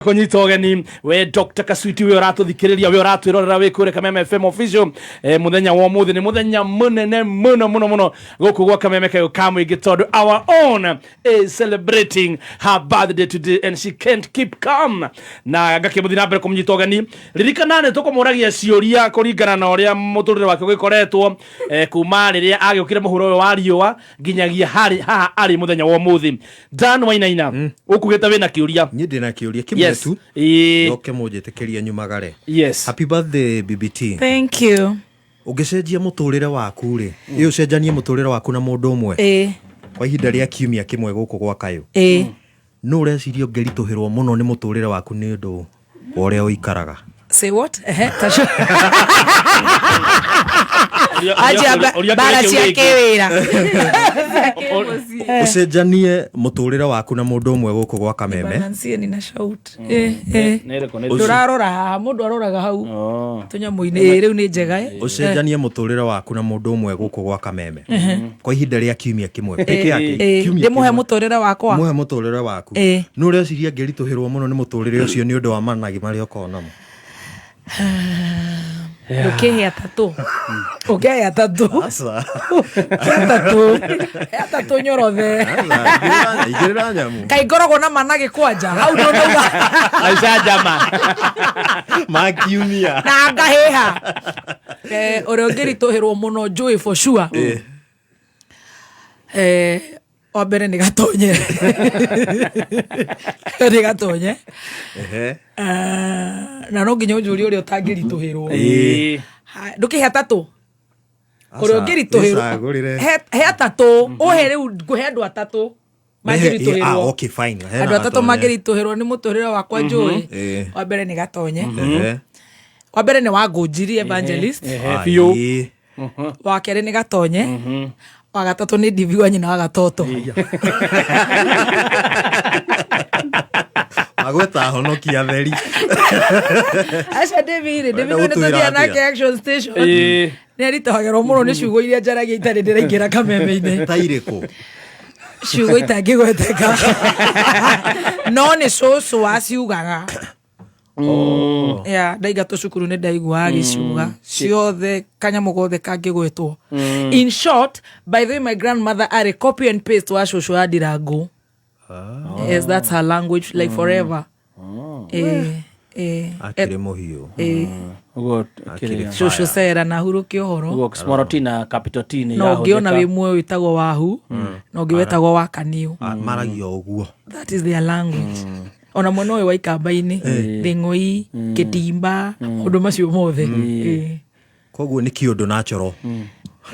Kũnyita ũgeni we Dr. Kaswiti, we ũratũthikĩrĩria, we ũratwĩrorera wĩ kũrĩa Kameme FM official. Mũthenya wa ũmũthĩ nĩ mũthenya mũnene mũno mũno mũno gũkũ gwa Kameme kayũ ka mũingĩ, tondũ our own is celebrating her birthday today and she can't keep calm. Na ngakĩmũthiĩ na mbere kũmũnyita ũgeni. Ririkana nĩ tũkũmũragia ciũria kũringana na ũrĩa mũtũrĩre wake ũgĩkoretwo, kuma rĩrĩa agĩũkire mũhuro ũyũ wa riũa nginyagia harĩ haha arĩ mũthenya wa ũmũthĩ. Dan Wainaina, ũkugĩte wĩna kĩũria. Niĩ ndĩ na kĩũria kĩmwe tu. Njoke mũnjĩtĩkĩrie nyumagare. Happy birthday, BBT. Thank you. Ũngĩcenjia mũtũrĩre waku rĩ, ĩ ũcenjanie mũtũrĩre waku na mũndũ ũmwe kwa ihinda rĩa kiumia kĩmwe gũkũ gwa kayũ, nũ ũreciria ũngĩritũhĩrwo mũno nĩ mũtũrĩre waku nĩ ũndũ wa ũrĩa ũikaraga? Say what? Ehe, tacio. Anjia mbara cia kĩwĩra. Ũcenjanie mũtũrĩre waku na mũndũ ũmwe gũkũ gwa Kameme. Balance ni na shout. Eh. Nĩ ĩrĩkũ? Nĩ Ndũrarora haha, mũndũ aroraga hau. Oh. Tũnyamũ-inĩ. Rĩu nĩ njega. Ũcenjanie mũtũrĩre waku na mũndũ ũmwe gũkũ gwa Kameme kwa ihinda rĩa kiumia kĩmwe peke yake. Kiumia Ndĩmũhe kĩmwe. mũtũrĩre wakwa. Mũhe mũtũrĩre waku. Nũ ũreciria angĩritũhĩrwo mũno nĩ mũtũrĩre ũcio nĩ ũndũ wa managĩ marĩa ũkoragwo namo? Ndũkĩhe atatũ. Ũkĩhe atatũ. Aca. He atatũ. He atatũ nyorothe. Aca, igĩrĩra nyamũ. Kaĩ ngoragwo na managĩ kwanja. Hau ndũnauga. Aicanjama. Ma kiumia. Na ngahĩha. Ũrĩa ũngĩritũhĩrwo mũno njũĩ for sure. Wa mbere nĩ Gatonye. Nĩ Gatonye. Na no nginya ũnjũrie ũrĩa ũtangĩritũhĩrwo. Ndũkĩhe atatũ. Ũrĩa ũngĩritũhĩrwo. Wĩcagũrĩre. He atatũ. Ũhe rĩu ngũhe andũ atatũ mangĩritũhĩrwo. Ah, okay, fine. Hena Andũ atatũ Gatonye. mangĩritũhĩrwo nĩ mũtũrĩre wakwa njũĩ. Wa mbere nĩ Gatonye. Wa mbere nĩ Wangũnjiri Evangelist. Ah, Biũ. Wa kerĩ nĩ Gatonye. Wa gatatũ nĩ Divi wa nyina wa Gatoto. Magweta honokia theri. Aca Divi rĩ, Divi Ũrenda nĩ gũtwĩra tũthiaga atĩa? nake Action Station. Nĩ aritũhagĩrwo mũno nĩ ciugo iria njaragia itarĩ ndĩraingĩra kameme-inĩ. Ta irĩkũ? Ciugo itangĩgweteka. No nĩ cũcũ waciugaga. Yeah, ndaingatwo cukuru nĩ ndaiguaga agĩciuga ciothe, kanyamũ gothe kangĩgwetwo. In short, by the way, my grandmother arĩ copy and paste wa cũcũ wa Ndirangu. Yes, that's her language, like forever. Akĩrĩ mũhiũ. Ũguo Akĩrĩ kĩrĩa. Cũcũ cera na hurũke ũhoro. Ũguo small t na capital T nĩ No ũngĩona irahũthĩka. wĩ muoyo wĩtagwo wahu, na ũngĩ wetagwo wakaniũ. Ah, maragia o ũguo. That is their language. Ona mwena ũyũ wa ikamba-inĩ, thĩng'oi, kĩtimba, maũndũ macio mothe. Koguo nĩ kĩũndũ natural.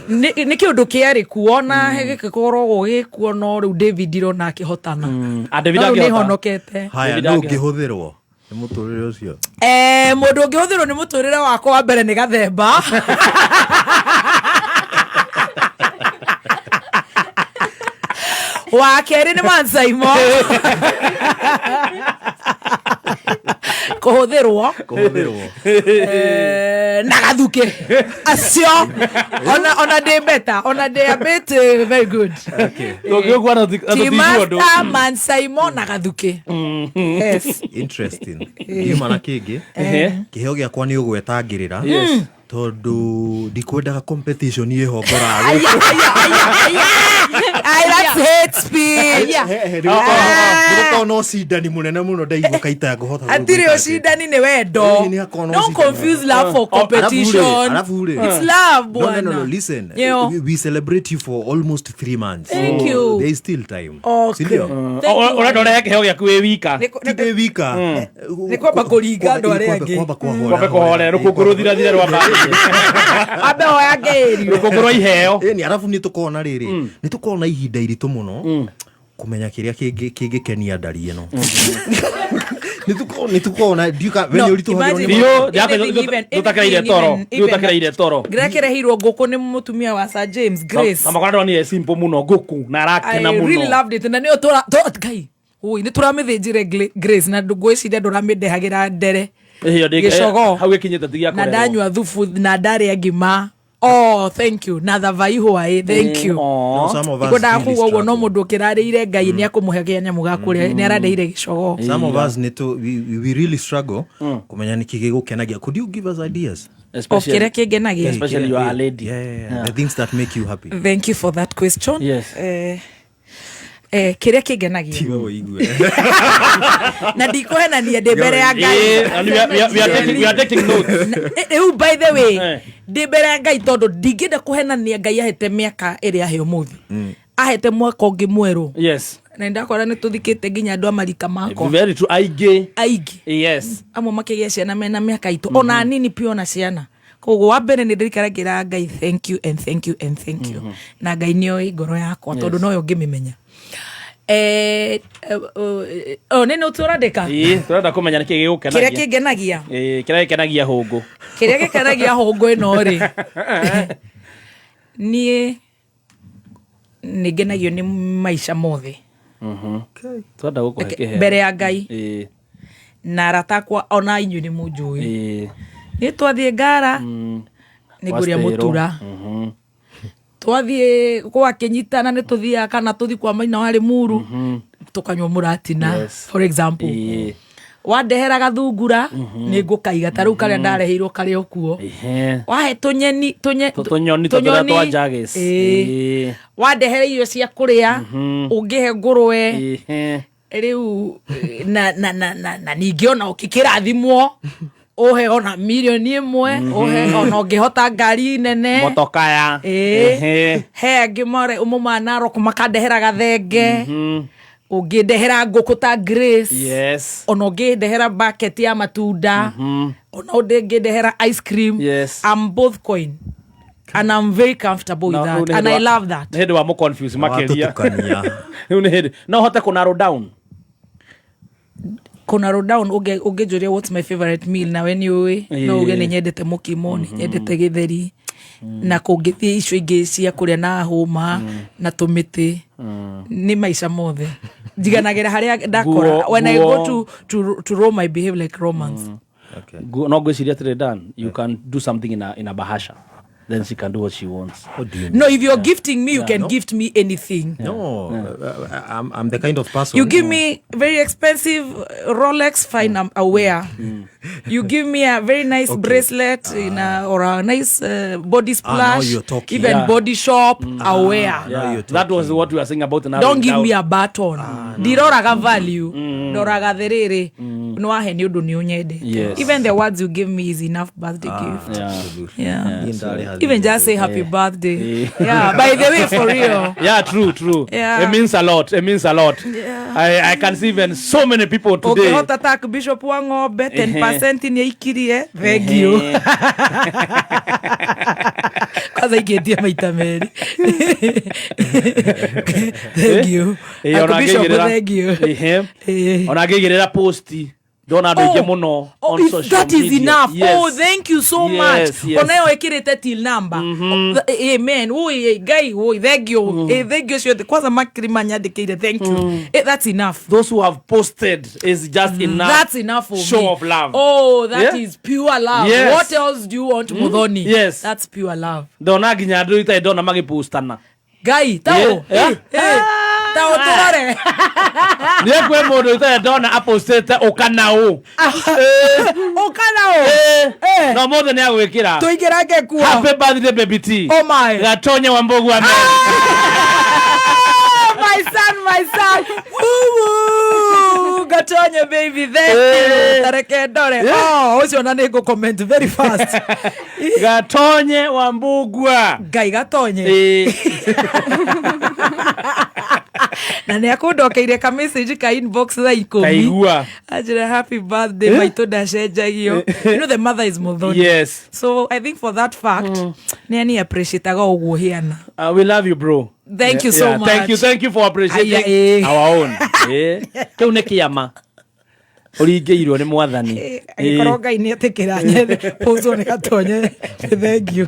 Nĩ kĩũndũ kĩarĩ kuo na gĩgĩkoragwo gĩkuo, no rĩu David ndĩrona akĩhotana. Ah, David No rĩu angĩhota. nĩhonokete. Haya, David nũ ũngĩhũthĩrwo nĩ mũtũrĩre ũcio? Mũndũ ũngĩhũthĩrwo nĩ mũtũrĩre wakwa wa mbere nĩ Gathemba. Wa kerĩ nĩ Mansaimo. Kũhũthĩrwo. Kũhũthĩrwo. Na Gathukĩ acio ona ndĩ better, ona ndĩ a bit, very good. Tũngĩũkua na tũtiguo ũndũ. Timasta, Mansaimo na Gathukĩ, yes. Interesting. Ngiuma na kĩngĩ. Kĩheo gĩakwa nĩ ũgwetangĩrĩra. Tondũ ndikwendaga competition ĩho ngoraga. Aya, aya, aya, aya. Ai, that's hate speech. Nĩgũkorwo na ũcindani mũnene mũno, ndaigua kaita ngũhota. Hatirĩ ũcindani, nĩ wendo. Ĩĩ, nĩ hakorwo na Don't ũcindani. confuse love for competition. Alafu rĩ. It's love, No, no, no, no, bwana. listen. Yeah. We celebrate you for almost 3 months. Thank you. There is still time. Okay. Sindio? Thank you. Ũrenda ũrehe kĩheo gĩaku wĩ wika. Ti ndĩ wika. Nĩ kwamba kũringa andũ arĩa angĩ. Kwamba kwahora. Kwambe kũhorera rũkũngũ rũthirathire rwa Ambe oyange ĩrio. Rũkũngũ rwa iheo. Ĩni, arabu nĩ tũkorwo na rĩrĩ, nĩ tũkorwo na ihinda iritũ mũno kũmenya kĩrĩa kĩngĩkenia ndari ĩno. Nĩ tũkorwo na ndiuka we nĩ ũritũhagĩrwo nĩ imagine- Biũ, Anything even- ndũtakĩraire anything toro. even- Ndũtakĩraire toro. Ngĩrekereirwo ngũkũ nĩ mũtumia wa Sir James Grace. Na makora ndonire simple mũno ngũkũ na arakena I really mũno. loved it, na nĩyo tũra Ngai ui nĩ tũramĩthĩnjire Grace, na ngwĩciria ndũramĩndehagĩra ndere Ĩyo gĩcogoo. Hau ĩkinyĩte ti gĩa Na kũrerwo. ndanyua thubu na ndarĩa ngima. Oh, thank you. Na thavai hwaĩ, thank you. No, some of us Ngwendaga really kuga ũguo no struggle. mũndũ ũkĩrarĩire Ngai nĩ akũmũhe kanyamũ ga kũrĩa, nĩ arandeire gĩcogo. Some of us need to we really struggle kumenya nĩkĩ gĩgũkenagia. Could you give us ideas? O kĩrĩa kĩngenagia. Especially you are a lady. Yeah. The things that make you happy. Thank you for that question. Yes. Kĩrĩa kĩngenagia Tiga ũigue. Na ndikũhenania ndĩ mbere ya Ngai. And we are taking notes. Rĩu by the way, ndĩ mbere ya Ngai tondũ ndingĩenda kũhenania. Ngai ahete mĩaka ĩrĩa ahe ũmũthĩ, ahete mwaka ũngĩ mwerũ, na ndakora nĩ tũthikĩte nginya andũ a marika makwa. Very true, aingĩ. Aingĩ. Amwe makĩgĩa ciana mena mĩaka itũ, ona nini pia ona ciana. Koguo wa mbere nĩ ndĩrikaragira Ngai thank you and thank you and thank you, na Ngai nĩoĩ ngoro yakwa tondũ noyo ngĩmĩmenya. Nĩ nĩ tũrandĩka. Ĩĩ, tũrenda kũmenya nĩkĩ Kĩrĩa gĩgũkenagia. kĩngenagia. Ĩĩ, kĩrĩa gĩkenagia hũngũ. Kĩrĩa gĩkenagia hũngũ ĩno rĩ, niĩ nĩ ngenagio nĩ maica mothe. Tũrenda gũkũhe kĩheo. Mbere ya Ngai na arata akwa, ona inyuĩ nĩ mũnjũĩ, nĩ twathiĩ ngara nĩ ngũrĩa Wastero. mũtura, twathiĩ gwakĩnyitana nĩ tũthiaga kana tũthi kwa maina wa Rĩmuru tũkanyua mũratina, for example. Wandehera gathungura nĩ ngũkaiga ta rĩu karĩa ndareheirwo karĩ o kuo. Wahe tũnyeni Tũnyoni ta tũrĩa twa Jaggers. Wandehera irio cia kũrĩa, ũngĩhe ngũrwe rĩu na ningĩ ona ũkĩkĩrathimwo ũhe ona mirioni 1, ũhe ona ũngĩhota ngari nene. Motokaya. He angĩ more ũmũma Narok makandehera gathenge, ũngĩndehera ngũkũ ta Grace, ona ũngĩndehera bucket ya matunda, ona ũngĩndehera ice cream. I'm both coin and I'm very comfortable with Na rĩu that nĩ and hĩndĩ I love that. Nĩ hĩndĩ wa mũconfuse makĩria. Watũtukania. Rĩu nĩ hĩndĩ no hote kũ narrow down. Kũnarrow down, ũngĩnjũria what's my favorite meal, nawe nĩ ũĩ no uge nĩ nyendete mũkimo, nĩ nyendete gĩtheri, na kũngĩthiĩ icio ingĩ cia kũrĩa na hũma na tũmĩtĩ, nĩ maica mothe njiganagĩra harĩa ndakora. When I go to Rome, I behave like Romans. No ngwĩciria atĩrĩ, Dan, you can do something in a bahasha, then she can do what she wants. What do you mean? No, if you're gifting me, you can gift me anything. No, I'm the kind of person. You give me very expensive Rolex, fine, I'm aware. You give me a very nice bracelet or a nice body Ah, now splash, you're talking. even body shop, aware. Now you're That was what we were saying about narrowing Don't give down. me a button. Ndiroraga value, ndoraga thĩrĩrĩ nĩ wahe nĩ ũndũ nĩ ũnyendete. Even the words you give me is enough birthday gift. Yeah. Niĩ ndarĩ Even just say happy birthday. Yeah, by the way, for real. Yeah, true, true. Yeah. It means a lot. It means a lot. Yeah. I can see even so many people today. Ũngĩhota ta bishop wa ng'ombe 10% nĩ aikirie, thank you. Kwanza ikĩtie maita merĩ, thank you. Ona Archbishop, ngĩigĩrĩra- thank you. Ona ngĩigĩrĩra posti ndona andũ aingĩ mũno Oh, on if social that is media. enough. Oh, thank you so much. Ona ĩyo ĩkĩrĩte till number. Oh, amen. Ui, Ngai, ui, thank you. Thank you ciothe. Kwanza makiri manyandĩkĩire thank you. That's enough. Those who have posted is just enough. That's enough for show me. of love. Oh, that is pure love. What else do you want, Muthoni? That's pure love. Ndona nginya andũ itarĩ ndona magĩpostana. Ngai, tao. Tao tũrore. Nĩ kwĩ mũndũ itarĩ ndona apostĩte ũka na ũ. Ũka na ũ. No mothe nĩ agwĩkĩra. Tũingĩrange kuo. Happy birthday, baby T. Oh my. Gatonye wa Mbogu ame. Ah, my son, my son. Woo woo. Gatonye baby, thank you. Tareke ndore. Oh, ũcio na nĩ ngũ comment very fast. Gatonye wa Mbugua. Ngai, Gatonye. Na nĩ akũndokeire ka message ka inbox thaa 10. Kaigua. Anjĩra happy birthday maitũ ndacenjagio. You know the mother is Muthoni. So I think for that fact nĩ ani appreciateaga ũguo hiana. We love you, bro. Thank you so much. Thank you, thank you for appreciating Aya, our own. Kĩu nĩ kĩama ũringĩirwo nĩ mwathani. Angĩkorwo Ngai nĩ etĩkĩra nyethe pũcwo nĩ Gatonye, thank you,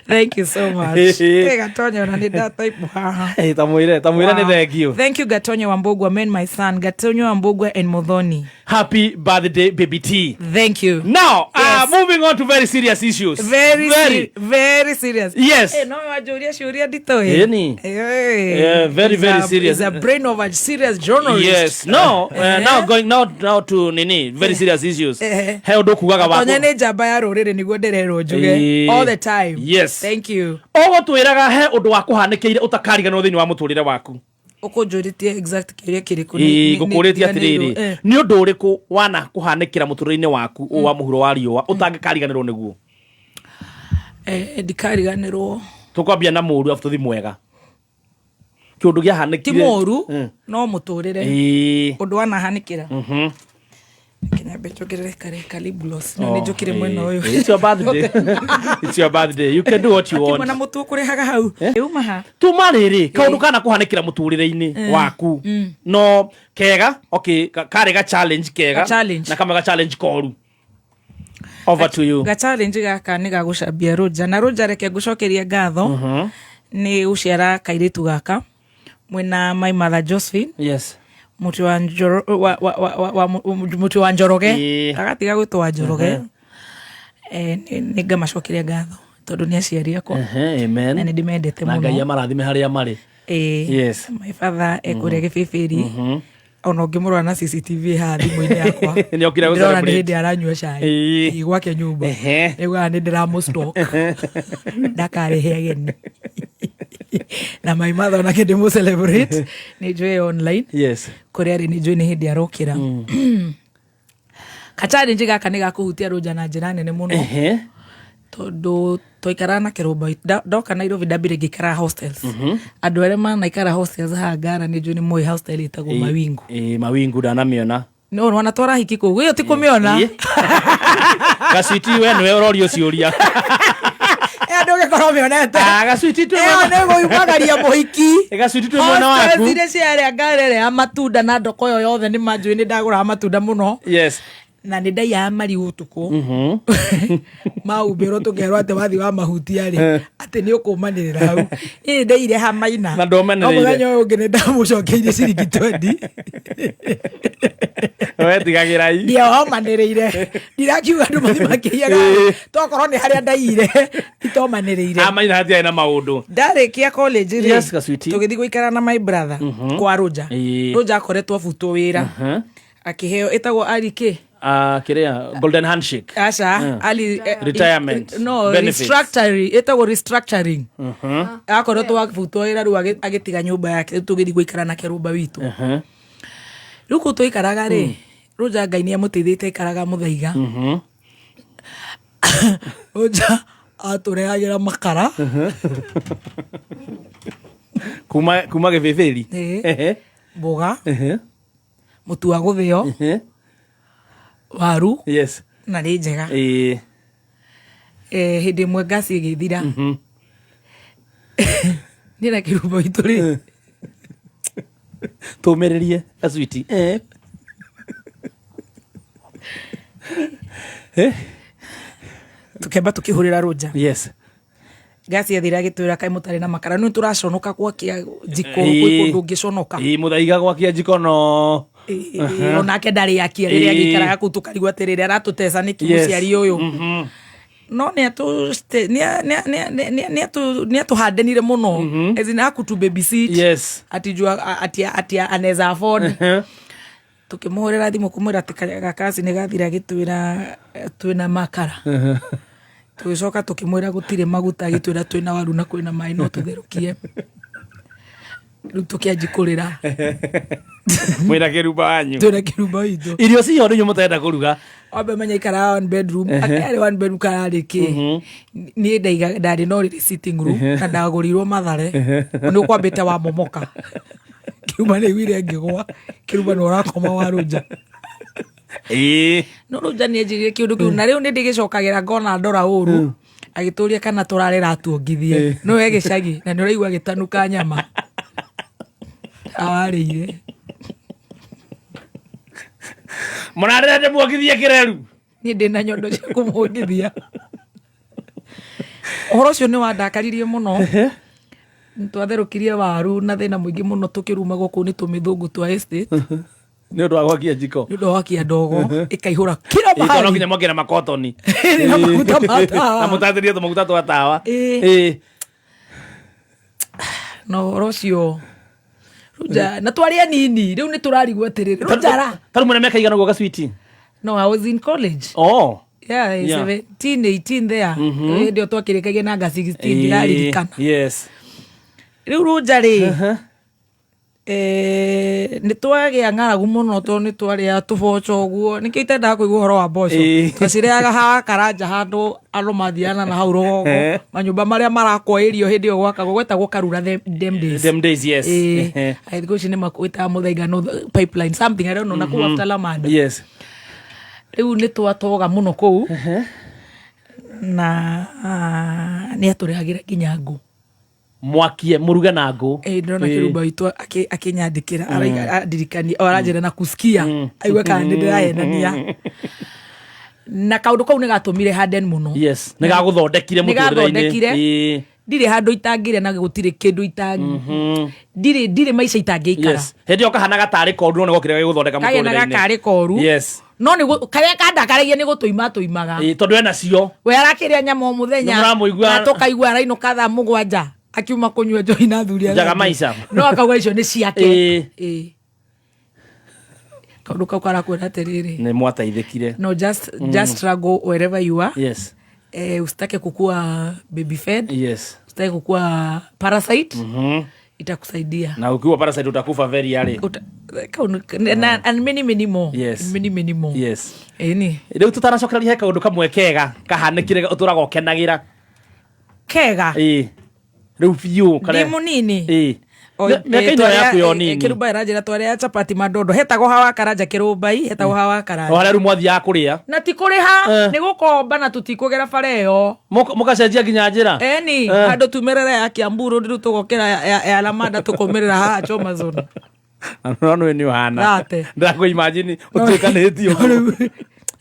thank you so much. Gatonye, ona nĩ ndataipu haha. Ta mwĩre nĩ Wow. thank you. Thank you, Gatonye Wambogwa, man, my son Gatonye Wambogwa and Muthoni. Happy birthday, Baby T. Thank you. Now, Yes. moving on to very serious issues. Very, very. very serious. Yes. No wanjũria ciũria nditũ ĩ. Ĩni. Eh. Yeah, very, very serious. Is a brain of a serious journalist. Yes. No, now going now to nini, very serious issues. He ũndũ kugaga wa Tonya nĩ njamba ya rũrĩrĩ nĩguo ndĩrerwo njuge Ĩĩ. all the time. Yes. Thank you. Ũgũtwĩraga he ũndũ wa kũhanĩkĩire ũtakariganĩrwo thĩinĩ wa mũtũrĩre waku. Ũkũnjũrĩtie exact kĩũria kĩrĩkũ? Ĩĩ, ngũkũrĩtie Ndiganĩirwo. atĩrĩrĩ, nĩ ũndũ ũrĩkũ wana kũhanĩkĩra mũtũrĩre-inĩ waku ũũ wa mũhuro wa riũa ũtangĩkariganĩrwo nĩguo? Ndikariganĩrwo. Tũkwambia na mũru abu tũthi mwega. Kĩũndũ gĩahanĩkire. Ti mũru no mũtũrĩre. Ũndũ wanahanĩkĩra. Kinyambe njongerere kare ka lip gloss. No nĩ njũkire mwena ũyũ. It's your birthday. It's your birthday. You can do what you want. Akĩmwena mũtu ũkũrĩhaga hau. Uma ha. Tuma rĩrĩ kaũndũ kana kũhanĩkĩra mũtũrĩre-inĩ waku no kega, okay, karĩ ga challenge kega. Ga challenge. Na kamwe ga challenge koru. Over to you. Ga challenge gaka nĩ gagũcambia Roger, na Roger reke ngũcokerie ngatho nĩ gũciara kairĩtu gaka mwĩna my mother Josephine. Yes. Mũtĩ wa Njoro, wa, wa, wa, wa, wa, mũtĩ wa Njoroge. Agatiga gwĩtwo wa Njoroge. Nĩ ngamacokeria ngatho tondũ nĩ aciari akwa. Amen. Na nĩ ndĩmendete Na Ngai mũno. amarathime harĩa marĩ. Yes. My father ekũrĩa gĩbĩbĩri. Ona ũngĩmũrora na CCTV haha thimũ-inĩ yakwa. Nĩ okire Ndĩrona nĩ gũ-celebrate. hĩndĩ aranyua cai. Ĩĩ, gwake nyũmba. Nĩguaga nĩ ndĩramũ-stalk. Ndakarehe ageni. Na my mother onake ndĩmũ-celebrate. Nĩ njũĩ online. Yes. Kũrĩa arĩ nĩ njũĩ nĩ hĩndĩ arokĩra. Ka challenge gaka nĩ gakũhutia Roger na njĩra nene mũno. Tondũ twaikaraga na kĩrũmba, ndoka Nairobi ndambire ngĩikara hostels. Andũ arĩa manaikara hostels haha Ngara nĩ njũĩ nĩ moĩ hostel ĩtagwo Mawingu. Mawingu ndanamĩona. No, nĩwona twarahiki kũu, ĩyo ti kũmĩona. Gacwiti we nĩwe ũrorio ciũria. Ĩyo ndũngĩkorwo ũmĩonete. Gacwiti twĩ Ĩyo mwena- nĩ gũimagaria mũhiki. Gacwiti twĩ mwena waku. Hostels iria ciarĩa Ngara ĩrĩa ya matunda na ndoko ĩyo yothe nĩ manjũĩ nĩ ndagũraga matunda mũno. Yes. Na nĩ ndaiyaga marigũ ũtukũ. Maumbĩrwo tũkerwo atĩ wathiĩ wa mahutia rĩ, atĩ nĩ ũkũmanĩrĩra hau. Niĩ nĩ ndaire ha maina. Na ndũmanĩrĩire. No mũthenya ũyũ ũngĩ nĩ ndamũcokeirie ciringi 20. We tigagĩra i. Ndiomanĩrĩire. Ndirakiuga andũ mathiĩ makĩiyaga. Tokorwo nĩ harĩa ndaiyire, itomanĩrĩire. Ha maina hatiarĩ na maũndũ. Ndarĩkia college rĩ, Yes, Gacwiti. tũgĩthiĩ gũikara na my brother kwa Roger. Roger akoretwo abutwo wĩra. Akĩheo ĩtagwo Ali K. Kĩrĩa golden handshake. Aca, Ali, Retirement. no, Benefits. restructuring, ĩtagwo restructuring. Akoretwo abutwo wĩra rĩu agĩtiga nyũmba yake, rĩu tũgĩthiĩ gũikara na kĩrũmba witũ. Rĩu kũu twaikaraga rĩ, Roger Ngai nĩ amũteithĩtie aikaraga Mũthaiga. Roger atũrehagĩra makara. Kuma gĩbĩbĩri. Mboga. Mũtu wa gũthĩo. Waru. Yes. Na nĩ njega. Hĩndĩ ĩmwe ngasi ĩgĩthira. Niĩ na kĩrumbo gitũ rĩ. Tũmĩrĩrie, Gacwiti. Tũkĩamba tũkĩhũrĩra Roger. Yes. Ngasi yathira agĩtwĩra kaĩ mũtarĩ na makara. Nĩ tũraconoka gwakia jiko, gwĩ kũndũ ũngĩconoka. Mũthaiga gwakia jiko no. Onake ndarĩ akia rĩrĩa agĩikaraga kũu tũkarigwo atĩrĩrĩ, aratũteca nĩkĩ mũciari ũyũ. No nĩ atũhandanire mũno. As in, hakutu babysit. Yes. Ati jua, ati anaweza afford. Tũkĩmũhũrĩra thimũ kũmwĩra atĩ gakasi nĩ gathira agĩtwĩra twĩna makara. Tũgĩcoka tũkĩmwĩra gũtirĩ maguta, agĩtwĩra twĩna waru na kwĩna maĩ no tũtherũkie. Rĩu tũkĩanjia kũrĩra. Mwĩna kĩrumba wanyu. Twĩna kĩrumba witũ. Irio ciho nĩ inyuĩ mũtarenda kũruga. Wambe menya ikaraga one bedroom. Akĩarĩ one bedroom kararĩ kĩ? Niĩ ndarĩ na ũrĩrĩ sitting room na ndagũrirwo Mathare. Nĩ ũkwambĩte wamomoka. Kĩrumba nĩ aiguire ngĩgwa. Kĩrumba nĩ ũrakoma wa Roger. No Roger nĩ anjĩrire kĩũndũ kĩu na rĩu nĩ ndĩgĩcokagĩra ngona ndora ũru. Agĩtũria kana tũrarĩra atuongithie. No we gĩcagi na nĩ ũraigua agĩtanuka nyama. Awarĩire. Mũrarĩra ndĩmuongithie kĩreru. Niĩ ndĩna nyondo cia kũmuongithia. Ũhoro ũcio nĩ wandakaririe mũno. Twatherũkirie waru na thĩna mũingĩ mũno tũkĩrumagwo kũu nĩ tũmĩthũngũ twa estate. Nĩ ũndũ wa gwakia njiko. Nĩ ũndũ wa gwakia ndogo ĩkaihũra kila Ĩ, tondũ no mahali. nginya mwakĩra makotoni. Na maguta ma tawa. Na mũtatĩrie tũmaguta twa tawa. Ĩ. Ĩ. Na ũhoro ũcio Rũnja, na twarĩ anini rĩu nĩ tũrarigwo atĩrĩrĩ rũnjara. Tarĩu mwĩna mĩaka igana ũguo gacwiti? No, I was in college. Oh. Yeah, 17, 18 there. Hĩndĩ ĩyo twakĩrĩkagia nanga 16. Ndiraririkana. Rĩu rũnja rĩ, nĩ twagĩa ng'aragu mũno tondũ nĩ twarĩa tũboco ũguo, nĩkĩo itendaga kũigua ũhoro wa mboco. Twacirĩaga haha Karanja, handũ andũ mathiana na hau rũgongo, manyũmba marĩa marakwo irio hĩndĩ ĩyo gwakagwo, gwetagwo Karura them days. Them days, yes. Ĩ, thikũ ici nĩ makwĩtaga Mũthaiga North pipeline something, I don't know, na kũu after Lamada. Rĩu nĩ twatoga mũno kũu na nĩ atũrehagĩra nginya ngũ. Mwakie mũruge na ngũ. Ĩ, ndĩrona kĩrumba witũ akĩnyandĩkĩra, andirikania o aranjĩra na kusikia aigue kana nĩ ndĩrahenania, na kaũndũ kau nĩ gatũmire harden mũno. Yes, nĩ gagũthondekire Nĩ mũtũrĩre-inĩ. Gathondekire. Ndirĩ handũ itangĩrĩa na gũtirĩ kĩndũ ndirĩ maica itangĩikara. Yes, hĩndĩ ĩyo kahanaga tarĩ koru, no nĩ gokire gagĩgũthondeka Kagĩanaga mũtũrĩre-inĩ. Karĩ koru. No nĩ karĩa kandakaragia nĩ gũtũima tũimaga. Ĩ, tondũ ena cio. We arakĩrĩa nyama o mũthenya. Nĩ mũramũigua- Na tũkaigua arainũka thaa 7 akiuma kũnyua njohi na athuri arĩa Njaga angĩ. maica. No akauga icio nĩ ciake. Ĩ. Kaũndũ kau karakwĩra atĩrĩrĩ, Nĩ mwateithĩkire. No, just struggle wherever you are. Usitake kukua baby fed. Usitake kukua parasite. Itakusaidia. Na ukiwa parasite utakufa very early. And many, many more. Many, many more. Ĩni. Rĩu tũtanacokereria, he kaũndũ kamwe kega kahanĩkire ũtũraga ũkenagĩra? Kega? Ĩ, rĩu biũ. Ndĩ mũnini. Ĩ. Mĩaka-inĩ ĩyo yaku ya ũnini. Kĩrumba ĩranjĩra twarĩa chapati mandondo, hetagwo hawa Karanja, kĩrũmbai hetagwo hawa O Karanja. harĩa rĩu mwathiaga kũrĩa? Na ti kũrĩha, nĩ gũkomba, na tũtikũgera bara ĩyo. Mũgacenjia nginya njĩra. Eni, handũ tumerera ya Kiambu Road, rĩu tũgokĩra ya Lamada, tũkomĩrĩra haha Choma Zone. No nĩ ũhana. Rate. Ndakũ imagine ũtuĩkanĩtie ũguo.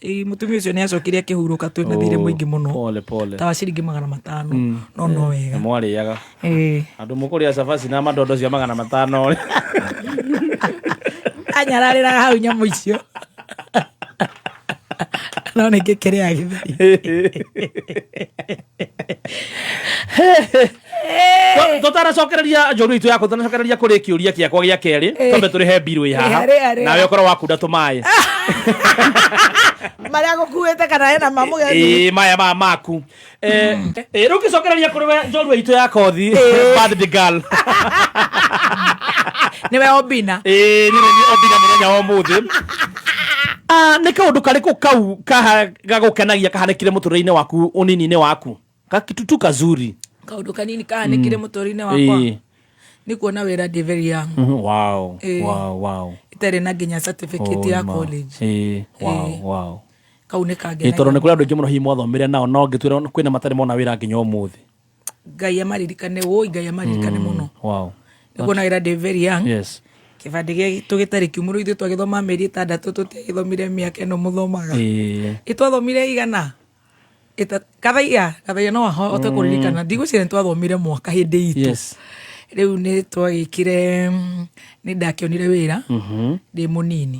Ĩ, mũtumia ũcio nĩ acokire akĩhurũka twĩna thirĩ mũingĩ mũno. Pole pole. Ta wa ciringi 500, no wega. Na mwarĩaga. Ĩ. Andũ mũkũrĩa cabaci na mandondo cia 500 rĩ. Anyararĩraga hau nyamũ icio, no nĩ ngĩkĩrĩa gĩtheri. Tũtanacokereria njũru itũ yakwa, tũtanacokereria kũrĩ kĩũria kĩakwa gĩa kerĩ, twambe tũrĩhe mbirũ ĩ haha. Rĩha, rĩha, rĩha. Nawe ũkorwo wakunda tũmaĩ. Marĩa gũkuĩte kana hena mamũgeni. Ĩ, maya ma maku. Rĩu ngĩcokereria kũrĩ we njorua itũ ya kothi, birthday girl. Nĩwe Obina. Ĩ, niĩ nĩ Obina mũthenya wa ũmũthĩ. Ah, nĩ kaũndũ karĩkũ kau gagũkenagia kahanĩkire mũtũrĩre-inĩ waku, ũnini-inĩ waku, kakitu tu kazuri? Kaũndũ kanini kahanĩkire mũtũrĩre-inĩ wakwa nĩ kuona wĩra ndĩ very young. Itarĩ na nginya certificate ya Oh, ma. college. Kau nĩ Ĩ, tondũ nĩ kangenagia. kũrĩ andũ aingĩ mũno hihi mwathomire nao, no ngĩtwĩra kwĩna matarĩ mona wĩra nginya ũmũthĩ. Ngai amaririkane, woi, Ngai amaririkane mũno. Nĩ kuona wĩra ndĩ very young, kĩbandĩ gĩitũ gĩtarĩ kiumũrũ, ithuĩ twagĩthoma mĩeri 6, tũtiagĩthomire mĩaka ĩno mũthomaga. Ĩ, twathomire igana kathaiya kathaiya, no ahote kũririkana, ndigwĩciria nĩ twathomire mwaka hĩndĩ itũ. Rĩu nĩ twagĩkire, nĩ ndakĩonire wĩra ndĩ mũnini,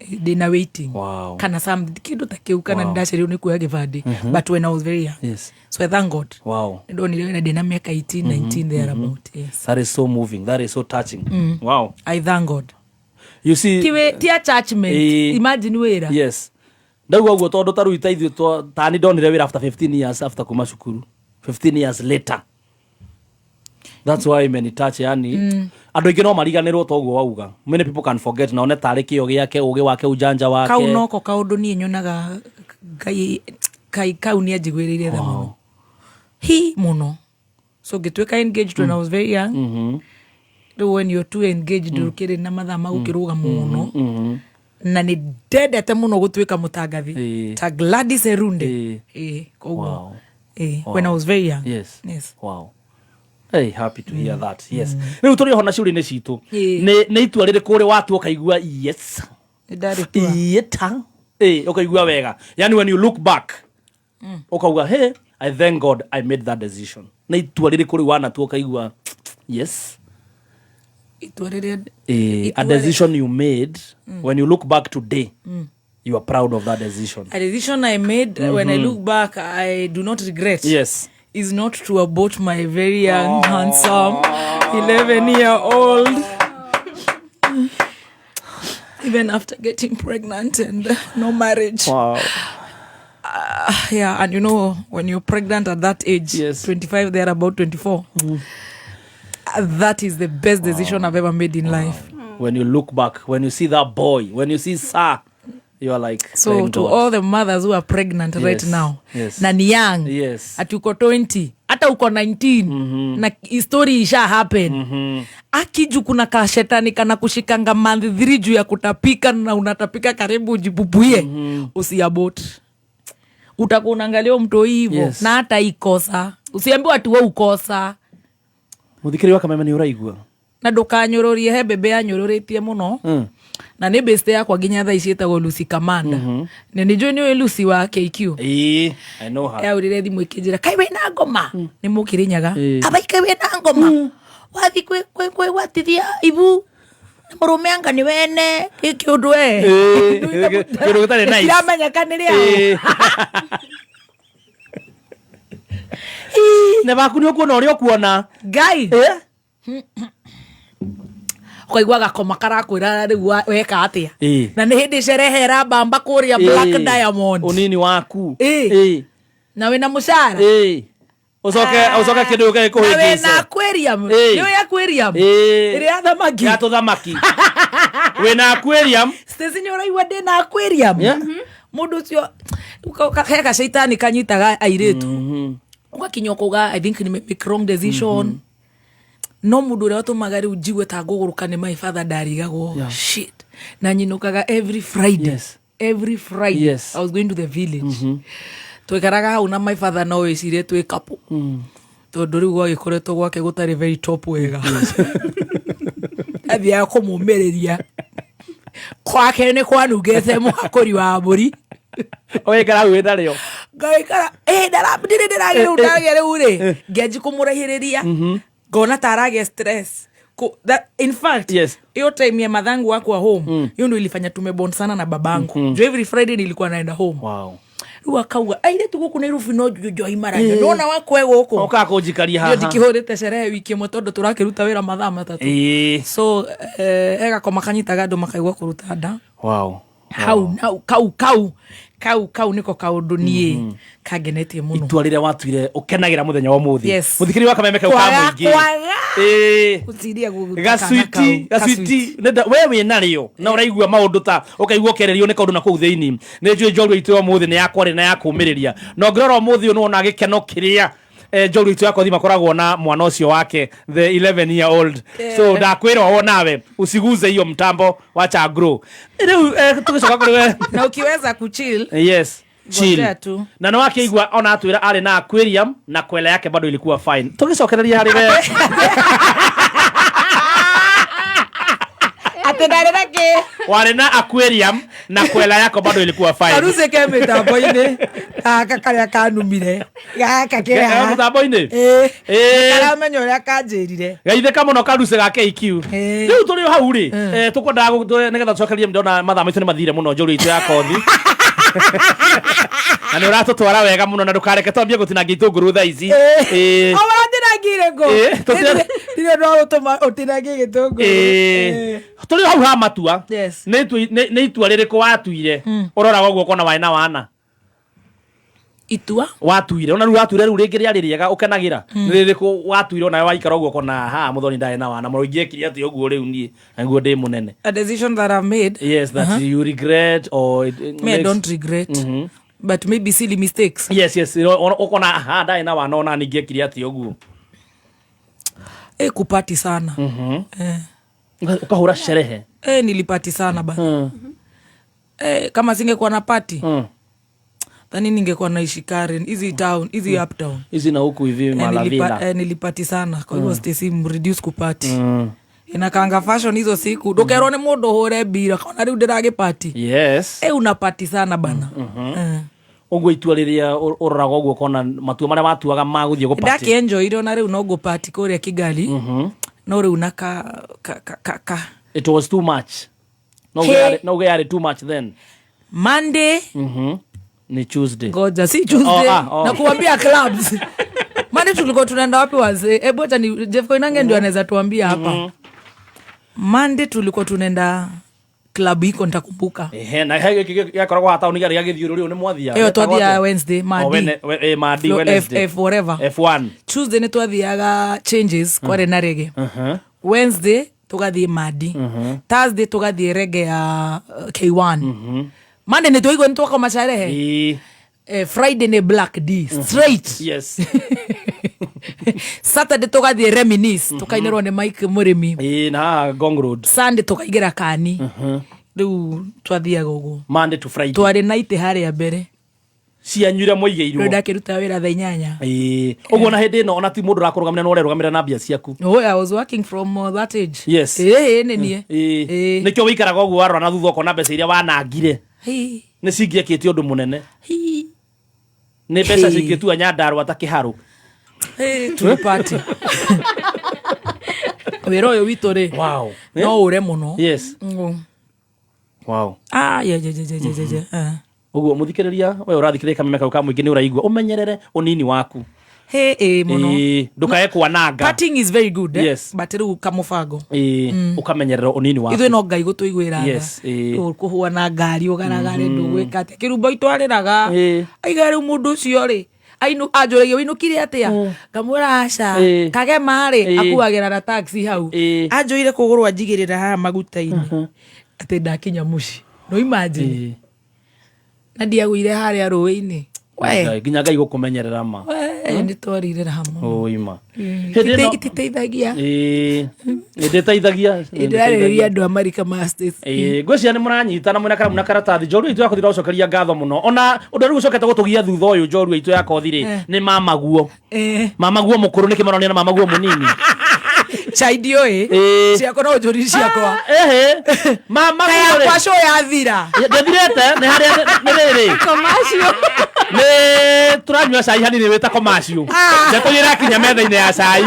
ndĩ na waiting kana some kĩndũ ta kĩu, kana nĩ ndacereirwo nĩ kuoya gĩbandĩ, but when I was very young. So I thank God nĩ ndonire wĩra ndĩ na mĩaka 18, 19 there about, yes. That is so moving, that is so touching, wow. I thank God. You see, Ti attachment. Imagine wĩra. Yes, ndauga ũguo tondũ ta rĩu ta ithuĩ tani ndonire wĩra after 15 years after kuma cukuru, 15 years later. That's why many touch, yani andũ aingĩ no mariganĩrwo ta ũguo wauga. Many people can forget na one tarĩ kĩo gĩake, ũgĩ wake, ujanja wake. Kau noko kaũndũ niĩ nyonaga Ngai kai kau nĩ anjiguĩrĩire tha mũno, hi mũno. So ngĩtuĩka engaged when I was very young. Rĩu when you're too engaged, ndũkĩrĩ na mathaa ma gũkĩrũga mũno, na nĩ ndendete mũno gũtuĩka mũtangathi ta Gladys Erunde. Ĩ, koguo ĩ, when I was very young. Yes. Wow. Hey, happy to hear that. Yes. Rĩu tũrĩ oho na ciũria-inĩ citũ. Nĩ itua rĩrĩkũ ũrĩ watua ũkaigua yes? Nĩ ndarĩtua. Iĩta. Ĩ, ũkaigua wega. Yani when you look back, ũkauga, "Hey, I thank God I made that decision." Nĩ itua rĩrĩkũ rĩu wanatua ũkaigua yes? Itua rĩrĩa A decision you made, when you look back today, you are proud of that decision. A decision I made, when I look back I do not regret, is not to abort my very young, handsome 11-year-old, even after getting pregnant and no marriage. Yeah, and you know when you're pregnant at that age, 25 there, about 24, that is the best decision I've ever made in life. When you look back, when you see that boy, when you see sir, you are like, So thank to God. All the mothers who are pregnant right now, na ni young, ati uko 20, hata uko 19, na story isha happen, akiju kuna kashetani kana kushikanga month 3 juu ya kutapika na unatapika karibu ujibubuie, usiabort. Utakuwa unaangalia mtoi hivo. Na hata ikosa, usiambiwe ati we ukosa. Muthikiri wa Kameme, nĩ ũraigua? Na ndũkanyũrũrie, he bebe yanyũrũrĩtie mũno, na nĩ beste yakwa nginya thaa ici, ĩtagwo Lucy Kamanda, na nĩ njũĩ nĩũĩ Lucy wa KQ. Ĩĩ, I know her. Yaurire thimũ ĩkĩnjĩra, kai wĩna ngoma, nĩ mũkĩrĩnyaga. Abai, kai wĩna ngoma, wathi kwĩgwatithia ibu na mũrũme anga nĩ wene gĩkĩ ũndũ we. Kĩũndũ gĩtarĩ nice. Ĩtiramenyeka nĩ rĩao. Na baku nĩ ũkuona ũrĩa ũkuona. Ngai, ũkaigua gakoma karakwĩra rĩu weka atĩa. Na nĩ hĩndĩ cerehe ĩrambamba kũrĩa Black Diamond. Ũnini waku. Na wĩna mũcara. Ũcoke kĩndũ gĩũke Na gĩkũhĩngĩce. wĩna aquarium. Nĩ aquarium ĩrĩa ya thamaki. Ya tũthamaki, wĩna aquarium. Stacy, nĩ ũraigua ndĩna aquarium? Mũndũ ũcio he gacaitani kanyitaga airĩtu, ũgakinya ũkauga, "I think nĩ make wrong decision." No mũndũ ũrĩa ũtũmaga rĩu njigue ta ngũgũrũka nĩ my father. Ndarigagwo, shit, na nyinũkaga every Friday. Every Friday I was going to the village. Twikaraga hau na my father, no wĩcirie twĩ couple, tondũ rĩu gwagĩkoretwo gwake gũtarĩ very top wega. Athiaga kũmũmĩrĩria kwake, nĩ kwanungĩte mũhakũri wa mbũri. Ũgĩikara hau wĩna rĩo. Ngaikara ndirĩ ndĩragĩa rĩu, ndagĩa rĩu rĩ, ngĩanji kũmũraihĩrĩria, ngona ta aragĩa stress. In fact, hiyo time ya mathangu wakwa home, hiyo ndo ilifanya tumebond sana na babangu, juu every Friday nilikuwa naenda home. Rĩu akauga, airĩtu gũkũ Nairobi no njohi maranyua, nona wakwe gũkũ. Okaga kũnjikaria Ndio haha. Ndikĩhũrĩte sherehe wiki ĩmwe tondũ tũrakĩruta wĩra mathaa 3. So egakoma kanyitaga andũ makaigua kũruta nda. Hau nau kau kau kau kau nĩko kaũndũ niĩ kangenetie mũno. Itua rĩrĩa watuire ũkenagĩra mũthenya wa ũmũthĩ. Mũthikĩri wa Kameme kau ka Kwaga mũingĩ. Kwaga gũciria gũruta kana Gacwiti. kau. Gacwiti. We wĩ narĩo na ũraigua maũndũ ta ũkaigua ũkererio nĩ kaũndũ na kũu thĩinĩ. Nĩ njũĩ njorua itũ ya ũmũthĩ nĩ yakwarĩ na ya kũũmĩrĩria, na ũngĩrora ũmũthĩ ũyũ nĩwona gĩkeno kĩrĩa njorua itũ ya kothi makoragwo na mwana ũcio wake, the 11 year old. So ndakwĩra o nawe usiguze hiyo mtambo, wacha grow. Rĩu tũgĩcoka kũrĩ we. Na ukiweza kuchill. Yes, chill. Ngojea tu. Na no akĩigua ona atwĩra arĩ na aquarium na kwela yake bado ilikuwa fine. Tũgĩcokereria harĩ we. Atĩ ndarĩ na kĩ? Warĩ na aquarium na kwela yako bado ilikuwa fine. Karuci ke mĩtambo-inĩ gaka karĩa kanumire gaka kĩrĩa Mũtambo-inĩ. Ĩĩ. Ĩĩ. Karamenya ũrĩa kanjĩrire. Geithĩka mũno karuce ga KQ. Ĩĩ. Rĩu tũrĩ o hau rĩ, tũkwendaga nĩgetha tũcokerie, ndona mathaa maitũ nĩ mathire mũno, njũru itũ ya kothi, na nĩ ũratũtwara wega mũno, na ndũkareke twambie gũtinangia itũngũrũ thaa ici. Ĩĩ. O ũratinangire ngũ. Ĩĩ, Ndirĩ ũndũ wa gũtũma ũtinangie gĩtũngũrũ. Ĩĩ. Tũrĩ o hau ha matua. Nĩ itua rĩrĩkũ watuire ũroraga ũguo ũkona warĩ na wana? Itua Watuire ona rĩu, watuire rĩu rĩngĩ rĩarĩ rĩega ũkenagĩra, nĩ rĩrĩkũ watuire onawe waikara ũguo ũkona ha mũthoni ndarĩ na wana mũno, ingĩekire atĩ ũguo rĩu niĩ na nĩguo ndĩ mũnene? A decision that I've made? Yes, that you regret or it Me, I makes- don't regret, but maybe silly mistakes. Yes, ũkona ha ndarĩ na wana, ona ningĩekire atĩ ũguo. Kupati sana. Ũkahũra sherehe. Nilipati sana ba. Kama singekuwa na party, thani ningekuwa naishi Karen, hizi town, hizi uptown. Hizi na huku hivi. Malavila. Nilipati sana. Kwa hivyo Stacy, mreduce kupati. Inakanga fashion hizo siku, ndukerwo nĩ mũndũ ũhũre mbira kona rĩu ndĩragĩpati. Unapati sana bana. Ũguo itua rĩrĩa ũroraga ũguo ũkona matua marĩa watuaga ma gũthiĩ gũpati. Ndakĩenjoire, ona rĩu no ngũpati kũrĩa Kigali. No rĩu na ka ka ka ka, ka. It was too much. No Hey. uge yarĩ too much then. Monday. Ni Tuesday. Ngoja, si Tuesday. Oh, ah, oh. Na kuambia clubs. Monday tulikuwa tunaenda wapi wazee? Hebu acha ni Jeff Koinange ndio anaweza tuambia hapa. Monday tulikuwa tunaenda club iko nitakumbuka. Ehe, na gĩakoragwo haha taũni gĩarĩ gĩa gĩthiũrũrĩ nĩ mwathiaga. Ĩyo twathiaga Wednesday, Madi. Oh, Madi, Flo- F, Wednesday. F whatever. F1. Tuesday nĩ twathiaga changes kwarĩ na rege. Wednesday tugathiĩ Madi. Thursday tugathiĩ rege ya K1. Monday nĩ twaigua nĩ twakoma sherehe. Ĩĩ. Friday nĩ Black D straight. Yes. Saturday tugathiĩ Reminisce tukainĩrwo nĩ Mike Mũrĩmi. Ĩĩ, na haha Ngong Road. Sunday tukaingĩra kani. Rĩu twathiaga ũguo. Monday to Friday. Twarĩ na itĩ harĩa mbere. Cianyu iria Rĩu mũigĩirwo. ndakĩruta wĩra thaa 8. Ĩĩ. Ũguo na hĩndĩ ĩno ona ti mũndũ ũrakũrũgamĩrĩra no ũrerũgamĩrĩra na mbia ciaku. Oh, I was working from that age. Yes. Ĩĩ nĩ niĩ. Ĩĩ. Ĩĩ. Nĩkĩo wĩikaraga ũguo warora na thutha ũkona mbeca iria wanangire Hii. nĩ cingĩekĩte ũndũ mũnene. Hii. Nĩ mbeca Hĩ. cingĩtua Nyandarua ta kĩharũ. Hey, tulipati. Wĩra ũyũ witũ rĩ. Wow. No ũre mũno. Yes. Wow. Ah, yeah, yeah, yeah, yeah, yeah, yeah. Ũguo mũthikĩrĩria we ũrathikĩrĩria kameme kau ka mũingĩ nĩ ũraigua ũmenyerere ũnini waku. Hey, eh, mũno. Ĩĩ, ndũkae kwananga. Partying is very good, eh? Yes. But rĩu kamũbango. Ĩĩ, ũkamenyerera ũnini waku. Ithuĩ no Ngai gũtũiguĩra tha. Yes, ĩĩ. Rĩu kũhũa ngari ũgaragare ndũgwĩka atĩa. Kĩrumbo itwarĩraga. Ĩĩ. Aiga rĩu mũndũ ũcio rĩ anjũragia wĩinũkire atĩa ngamwĩra aca Ĩĩ. kagema rĩ Ĩĩ. akuagĩra na taxi hau. Ĩĩ. Anjũire kũgũrũ anjigĩrĩra haha maguta-inĩ atĩ ndakinya mũciĩ. No imagine. Ĩĩ. Na ndiagũire harĩa rũĩ-inĩ. We. Ngai, nginya Ngai gũkũmenyerera ma. We, nĩ twarire raha mũno. Ũima. Hĩndĩ ĩno Ititeithagia. Ĩĩ. Ndĩteithagia. Ndĩrarĩrĩria andũ a marika ma States. Ĩĩ, ngwĩciria nĩ mũranyitana mwĩna karamu na karatathi. Njorua itũ ya kothi ndĩracokeria ngatho mũno. Ona ũndũ rĩu ũcokete gũtũgia thutha ũyũ njorua itũ ya kothi rĩ, nĩ mamaguo. Mamaguo mũkũrũ nĩkĩ maronania na mamaguo mũnini. Chai ndiũĩ. Ĩĩ. Ciakwa no ũnjũrie ciakwa. Ehe. Mamaguo rĩ. Yakwa show yathira. Ndĩthirĩte nĩ harĩa nĩ rĩrĩ. Commercial. Nĩ tũranyua cai hanini wĩta commercial. Ndeto irakinya metha-inĩ ya cai.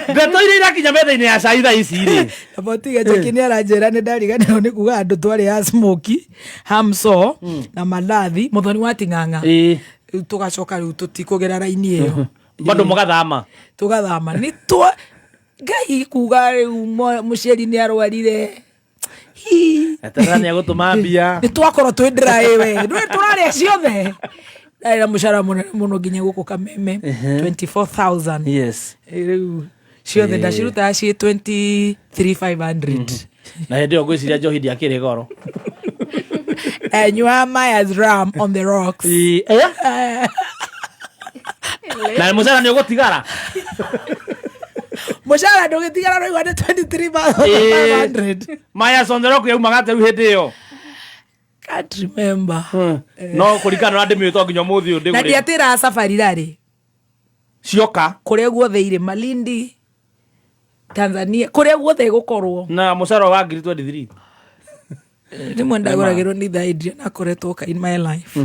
Ndeto iria irakinya metha-inĩ ya cai thaa ici rĩ. Abotiga Jackie nĩ aranjĩra nĩ ndariganĩrwo nĩ kuga andũ twarĩ a smoky hamso na mandathi mũthoni wa ting'ang'a. Ĩĩ. Rĩu tũgacoka rĩu tũtikũgera raini ĩyo. Bado mũgathama. Tũgathama nĩ twa Ngai kuga rĩu mũciari nĩ arwarire. Hi. Eterera nĩ egũtũma mbia. Nĩ twakorwo twĩ dry we. Ndũĩ tũrarĩa ciothe. Ndarĩ na mũcara mũnene mũno nginya gũkũ Kameme 24,000. Yes. Rĩu ciothe ndacirutaga ciĩ 23,500. Na hĩndĩ ĩyo ngwĩciria njohi ndĩakĩrĩ goro. Nyua Myers rum on the rocks. Ĩĩ, eh? Na mũcara nĩ ũgũtigara. Mũcara ndũgĩtigara rĩu nĩ 23,500. Myers on the rock yaumaga atĩa rĩu hĩndĩ ĩyo? Can't remember. No kũringana na ndĩmĩũĩ to nginya ũmũthĩ ũyũ Na ndĩgũrĩte. ndiatĩraga safari rarĩ. Cioka. Kũrĩa guothe irĩ Malindi, Tanzania, kũrĩa guothe ĩgũkorwo. Na mũcara wa ngiri 23. Rĩmwe ndagũragĩrwo nĩ ithaa Adrian akoretwo oka in my life.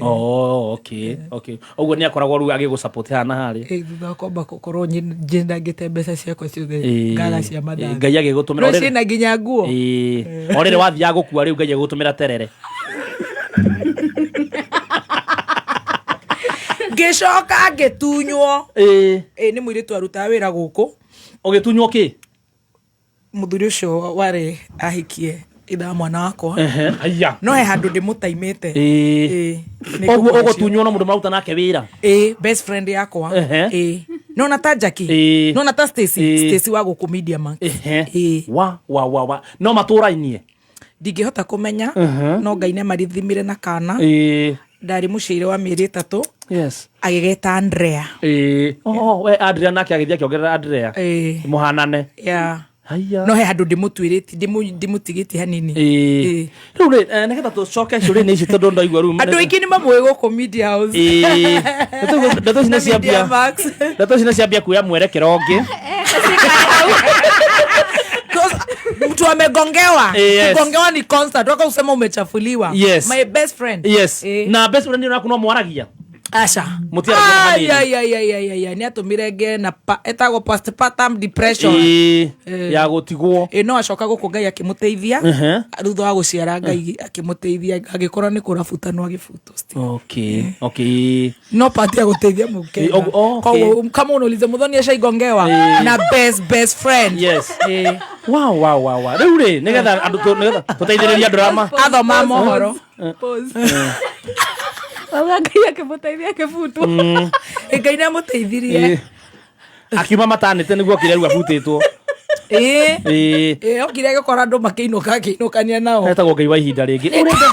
Oh, okay, okay. Ũguo nĩ akoragwo rĩu agĩgũ-support haha na harĩa. Thutha wa kwamba gũkorwo nyendangĩte mbeca ciakwa ciothe ngaga cia mathabu. Ngai agĩgũtũmĩra. No ciĩna nginya nguo. Ĩĩ. O rĩrĩ wathiaga gũkua rĩu Ngai agĩgũtũmĩra terere. Ngĩcoka ngĩtunywo. Ĩĩ. Ĩĩ nĩ mũirĩtu arutaga wĩra gũkũ. Ũgĩtunywo kĩ? Mũthuri ũcio warĩ ahikie ithaa mwana wakwa. Ehe. Haiya. No he handũ ndĩmũtaimĩte. Ĩĩ. Ĩĩ. Nĩ Ũguo ngũkũhe ũgũtunywo na mũndũ mararuta nake wĩra. Ĩĩ, best friend yakwa. Ehe. Ĩĩ. Nona ta Jackie. Ĩĩ. Nona ta Stacy. Ĩĩ. Stacy wa gũkũ Media Max. Ehe. Ĩĩ. Wa wa wa wa. No matũrainie. Ndingĩhota kũmenya no Ngai nĩamarithimire na kana. Ĩĩ. Ndarĩ mũciaire wa mĩeri 3. Yes. Agĩgeta Andrea. Ĩĩ. Oh, we Adrian nake agĩthiĩ akĩongerera Andrea. Ĩĩ. Mũhanane. Yeah. Haiya. No he handũ ndĩmũtuĩrĩtie, ndĩmũtigĩtie hanini. Ĩĩ. Rĩu rĩ, nĩgetha tũcoke ciũria-inĩ ici tondũ ndaigua rĩu. Andũ aingĩ nĩ mamũĩ gũkũ Media House. Ĩĩ. Ndeto ici nĩ Na Media ciambia. Max. Ndeto ici nĩ ciambia kuoya mwerekero ũngĩ. Because mtu amegongewa. Yes. Kugongewa ni constant. Waka usema umechafuliwa. Yes. My best friend. Yes. Eh. Na best friend waku no mwaragia. Aca. Mũtiaragia na hanini. Ai, ai, ai, ai, ai, ai, nĩ atũmire ngĩe na ĩtagwo postpartum depression. Ĩĩ, ya gũtigwo. Ĩ, no acoka gũkũ Ngai akĩmũteithia. Thutha wa gũciara Ngai akĩmũteithia, agĩkorwo nĩ kũrabutanwo agĩbutwo still. Okay, okay. No part ya gũteithia Mũkenya. Eh, okay. Koguo kama unauliza Muthoni ashaigongewa na best best friend. Yes. Eh. Wow, wow, wow, wow. Rĩu rĩ, nĩgetha andũ nĩgetha tũteithĩrĩrie andũ arĩa Athoma mohoro. Pause. Wauga Ngai akĩmũteithia akĩbutwo. Ĩ, Ngai nĩ amũteithirie. Ĩĩ. Akiuma matanĩte nĩguo okire rĩu abutĩtwo. Ĩ. Ĩĩ. Ĩ, okire agĩkora andũ makĩinũka akĩinũkania nao. Etagwo Ngai wa ihinda rĩngĩ. Ũrenda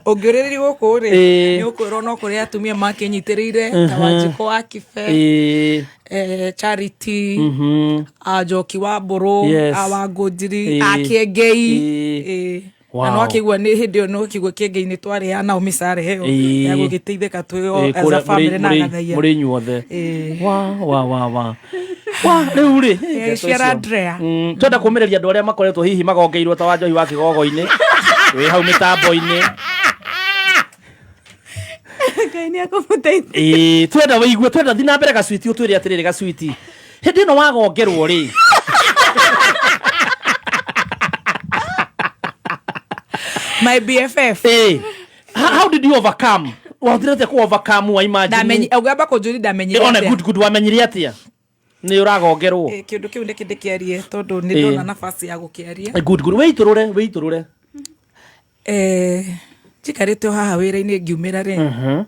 Ũngĩũrĩrĩria gũkũ rĩ, Ĩĩ. nĩ ũkwĩrwo no kũrĩ atumia makĩnyitĩrĩire ta Wanjikũ wa Kibe, Ĩĩ. Charity, a Njoki wa Mbũrũ, Yes. a Wangũnjiri, Ĩĩ. a Kĩengei. Ĩĩ. Ĩĩ. Wow. Na no akĩigua nĩ hĩndĩ ĩyo no akĩigua Kĩengei nĩ twarĩ nao mĩcara ĩyo Ĩĩ. ya gũgĩteithĩka twĩ o Ĩĩ, as a kũrĩa family na Gathaia. mũrĩ inyuothe. Ĩĩ. Wa, wa, wa, wa. Wa, rĩu rĩ. Ĩĩ, ciara Andrea. Twenda kũmĩrĩria andũ arĩa makoretwo hihi magongeirwo ta Wanjohi wa kĩgogo-inĩ wĩ hau mĩtambo-inĩ. Ngai nĩ akũmũteithia. Ĩĩ, twenda wĩigue, twenda thi na mbere Gacwiti, ũtwĩre atĩrĩrĩ Gacwiti, hĩndĩ ĩno wagongerwo rĩ, My BFF. Ĩĩ, how did you overcome? Wahotire atĩa kũ overcome wa imagine? Ũngĩamba kũnjũria ndamenyire Ĩ, ona atĩa? good, good, wamenyire atĩa nĩ ũragongerwo? Ĩ, kĩũndũ kĩu nĩkĩ ndĩkĩarie tondũ nĩ Ĩ. ndona nafasi ya gũkĩaria. Ĩ, good, good, wĩitũrũre, wĩitũrũre. Njikarĩte o haha wĩra-inĩ ngiumĩra rĩ,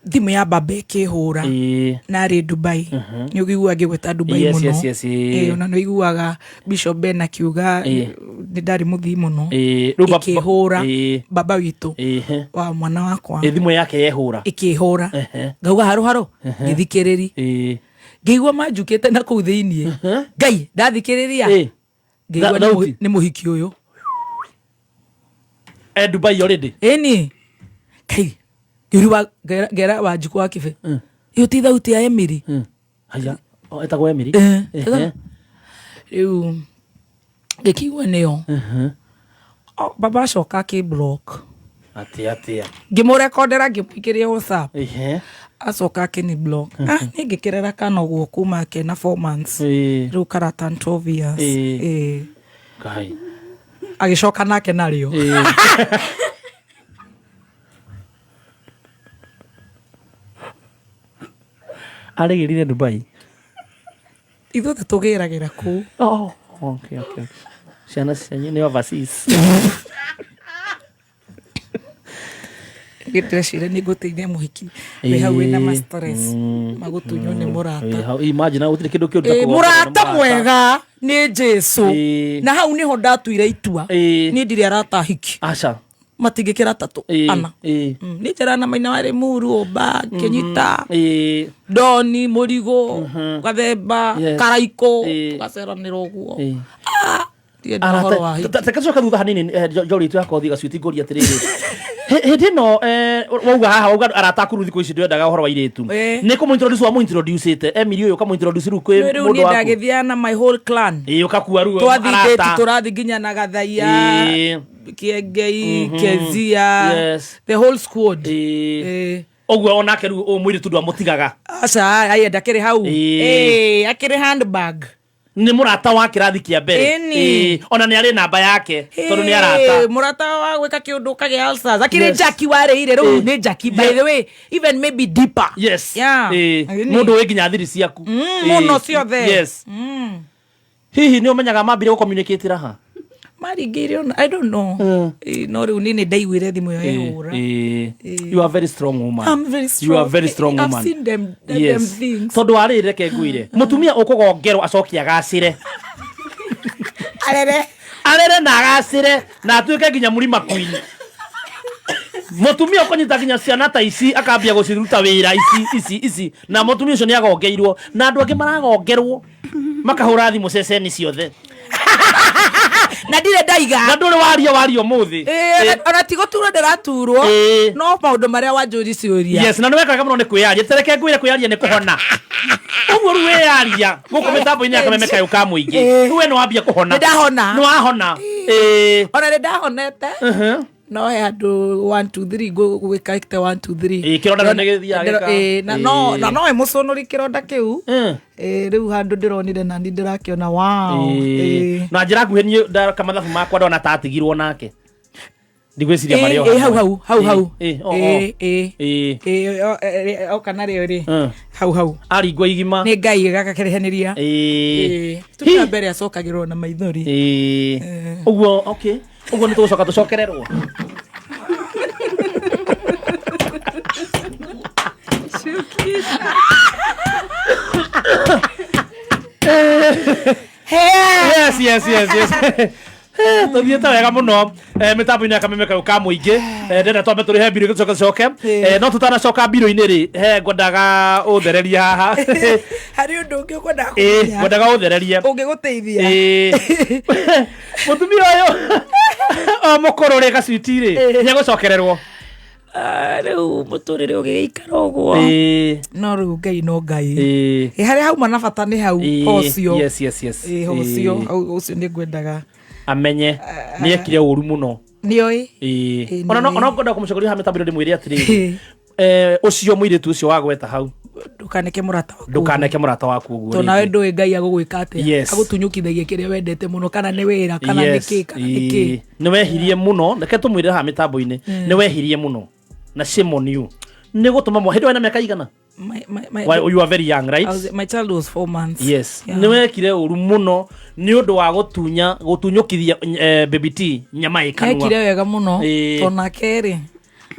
thimũ ya baba ĩkĩhũra. Ĩĩ. Narĩ Dubai. Nĩ ũiguaga ngĩgweta Dubai Yes, mũno. yes, yes, ĩĩ. Ĩ, ona nĩ ũiguaga Bishop Ben akiuga Ĩĩ. nĩ ndarĩ mũthii mũno. Ĩĩ, rĩu Ĩkĩhũra Ĩĩ. baba witũ Ĩĩ. wa mwana wakwa. Ĩ, thimũ yake yehũra. Ĩkĩhũra. Ehe. Ngauga harũ harũ ngĩthikĩrĩri. Ĩĩ. Ngĩigua manjukĩte na kũu thĩiniĩ. Ngai ndathikĩrĩria. Ĩĩ. Ngĩigua Thauti. nĩ mũhiki ũyũ. E Dubai already. Ĩni. Kai. Ngĩũria ngera Wanjikũ wa Kibe. Ĩyo ti thauti ya Emily. Haya. O, etagwo Emily. Ehe. Rĩu ngĩkĩigua nĩyo. O, baba acoka akĩ block. Atĩa, atĩa. Ngĩmũrekondera ngĩmũikĩria WhatsApp. Ehe. Acoka akĩni block. Niĩ ngĩkĩrera kana ũguo kuma kena 4 months. Ĩĩ. Rĩu karatan 12 years. Ĩĩ. Ĩĩ. Ngai. Agĩcoka nake narĩo. Ĩĩ. Arĩgĩrire Dubai. Ithuothe tũgĩragĩra kũu. Oh, okay, okay, okay. Ciana cianyu nĩ overseas. Ndĩreciria nĩ ngũteithia mũhiki wĩ hau wĩna ma stress magũtunywo nĩ mũrata. Ĩĩ, hau- imagine gũtirĩ kĩndũ kĩũru ta Ĩĩ, kũgongerwo nĩ mũrata mwega nĩ Jesu. Ĩĩ. Na hau nĩho ndatuire itua. Ĩĩ. Niĩ ndirĩ arata hiki. Aca. Matingĩkĩra atatũ Ĩĩ, ana. ĩĩ. Nĩ njara na Maina wa Limuru, Ũmba, Kĩnyita, Ĩĩ. Doni, Mũrigo, Gathemba, Yes. Karaikũ, Ĩĩ. tũgaceranĩra ũguo. Ĩĩ. Ndienda ũhoro wa hiki. Reke tũcoke thutha hanini, Njorua itũ yakwa ũthiĩ Gacuiti ngũrie atĩrĩrĩ. Hĩndĩ ĩno, wauga haha, wauga arata aku rĩu thikũ ici ndwendaga ũhoro wa airĩtu. Ĩĩ. Nĩ kũmũ-introduce wamũ-introduce-ĩte Emily ũyũ ũkamũ-introduce rĩu kwĩ Rĩu mũndũ niĩ waku. ndagĩthiaga na my whole clan. Ĩĩ, ũgakua rĩu Twathiĩ arata. date tũrathiĩ nginya na Gathaia, Ĩĩ. Kĩengei, Kezia, Yes. the whole squad. Ĩĩ. Ĩĩ. Ũguo onake rĩu ũyũ mũirĩtu ndwamũtigaga. Aca, aienda akĩrĩ hau. Ĩĩ. Ĩĩ, akĩrĩ handbag. Nĩ mũrata wa kĩrathi kĩa mbere. Ĩni. Ĩĩ, ona nĩ arĩ namba yake tondũ nĩ arata. Ĩĩ, mũrata wa gwĩka kĩũndũ ũkagĩa ulcers. Akĩrĩ Yes. Jackie warĩire rĩu Ĩĩ. nĩ Jackie by the way, even maybe deeper. Yes. Yeah. Ĩĩ. Ĩni. Mũndũ wĩ nginya thiri ciaku. Ĩĩ. Mũno ciothe. Yes. Hihi nĩ ũmenyaga mambire gũ-communicate raha? Maringĩire ona I don't know. Ĩĩ, no rĩu niĩ nĩ ndaiguire thimũ ĩyo ĩhũra. Ĩĩ. You are very strong woman. I'm very You strong. are very strong I've woman. seen them, them Yes. things. Tondũ wa rĩrĩ reke ngwĩre, mũtumia ũkũgongerwo acoke agacĩre. Arere. Arere na agacĩre na atuĩke nginya mũrima queen. Mũtumia ũkũnyita nginya ciana ta ici akambia gũciruta wĩra ici ici ici, na mũtumia ũcio nĩ agongeirwo, na andũ angĩ maragongerwo makahũra thimũ ceceni ciothe. Na ndirĩ ndaiga. Na ndũrĩ waria waria ũmũthĩ. Ĩĩ, ona ti gũturwo ndĩraturwo, Ĩĩ. no maũndũ marĩa wanjũri ciũria. Yes, na nĩ wekaga mũno nĩ kwĩyaria. Tereke ngwĩre kwĩyaria nĩ kũhona. Ũguo rĩu wĩyaria gũkũ mĩtambo-inĩ ya Kameme kayũ ka mũingĩ. Ĩĩ. Rĩu we nĩ wambia kũhona. Nĩ ndahona. Nĩ wahona. Ĩĩ. Ona nĩ ndahonete. No he handũ 1 2 3 gwĩkaĩte 1 2 3. Ĩĩ, kĩronda nĩ gĩthiaga Ndĩro- gĩka- ĩĩ, na no Ĩĩ. na no ĩmũcũnũri kĩronda kĩu. Ĩĩ, rĩu handũ ndĩronire nani ndĩrakĩona wow. Ĩĩ. Na njĩra nguhĩ, niĩ ndaka mathabu makwa ndona ta atigirwo nake, ndigwĩciria marĩ o Ĩĩ, hau hau hau hau. Ĩĩ, o, o. Ĩĩ, ĩĩ. Ĩĩ. Ĩĩ, oka narĩo rĩ, hau hau. Aringwo igima. Nĩ Ngai gagakĩrehanĩria. Ĩĩ. Tumia mbere acokagĩrwo na maithori. Ĩĩ. Ũguo, okay, ũguo nĩ tũgũcoka tũcokererwo. Yes. Tũthiĩte wega mũno mĩtambo-inĩ ya Kameme kayũ ka mũingĩ. Ndĩrenda twambe tũrĩhe mbirũ tũcoke tũcoke. No tũtanacoka mbirũ-inĩ rĩ, he ngwendaga ũthererie haha. Harĩ ũndũ ũngĩ ũkwendaga Ĩĩ, kũmenya? Ngwendaga ũthererie. Ũngĩgũteithia. Ĩĩ. Mũtumia ũyũ o mũkũrũ rĩ, gacwiti rĩ, nĩegũcokererwo. Ah, rĩu mũtũrĩre ũgĩgĩikara ũguo. No rĩu Ngai no Ngai. Ĩ, harĩa hauma na bata nĩ hau. Hocio. Yes. Ĩ, hocio hau, ũcio nĩ ngwendaga Amenye nĩ ekire ũru mũno. Nĩoĩ. Ĩĩ. Ĩĩ, Ona no nĩoĩ. Ona ngwenda kũmũcokeria haha mĩtambo-inĩ, ndĩmwĩre atĩrĩrĩ, ũcio mũirĩtu ũcio wagweta hau, Ndũkaneke mũrata waku. Ndũkaneke mũrata waku ũguo Tondũ nawe rĩngĩ. ndũĩ Ngai agũgwĩka atĩa. Agũtunyũkithagia kĩrĩa wendete mũno, kana nĩ wĩra, kana nĩ kĩ, kana nĩ kĩ. Ĩĩ. Nĩ wehirie mũno, reke tũmwĩre haha mĩtambo-inĩ, nĩ wehirie mũno na shame on you nĩ gũtũma hĩndĩ ĩyo wĩna mĩaka igana? Why, you are very young, right? My child was 4 months. Yes. Yeah. Nĩ wekire ũru mũno nĩ ũndũ wa gũtunya gũtunyũkithia baby T nyama ĩ kanua. Ekire wega mũno. Ĩĩ. Tondũ nake rĩ,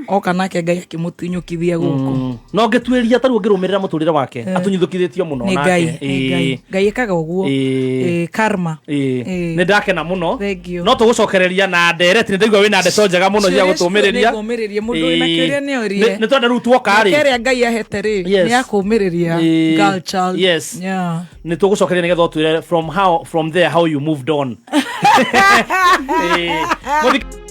oka nake Ngai akĩmũtunyũkithia gũkũ. No ngĩtuĩria tarĩu ngĩrũmĩrĩra mũtũrĩre wake, atunyithũkithĩtio mũno Nĩ nake. Ngai, nĩ Ngai. Ngai ĩkaga ũguo. Ĩĩ. Ĩĩ, karma. Ĩĩ. Ĩĩ. Nĩ ndakena mũno. Thank you. No tũgũcokereria na ndereti, nĩ ndaigua wĩna ndeto njega mũno cia Ciũria gũtũmĩrĩria. nĩngũmĩrĩria. Mũndũ wĩna kĩũria nĩorie. Nĩ twenda rĩu tuoka rĩ. Ĩrĩa Ngai ahete rĩ, nĩ akũmĩrĩria. Ĩĩ. Girl child. Yeah. Nĩ tũgũcokeria nĩgetha ũtwĩre from there how you moved on. Ĩĩ. Mũthik-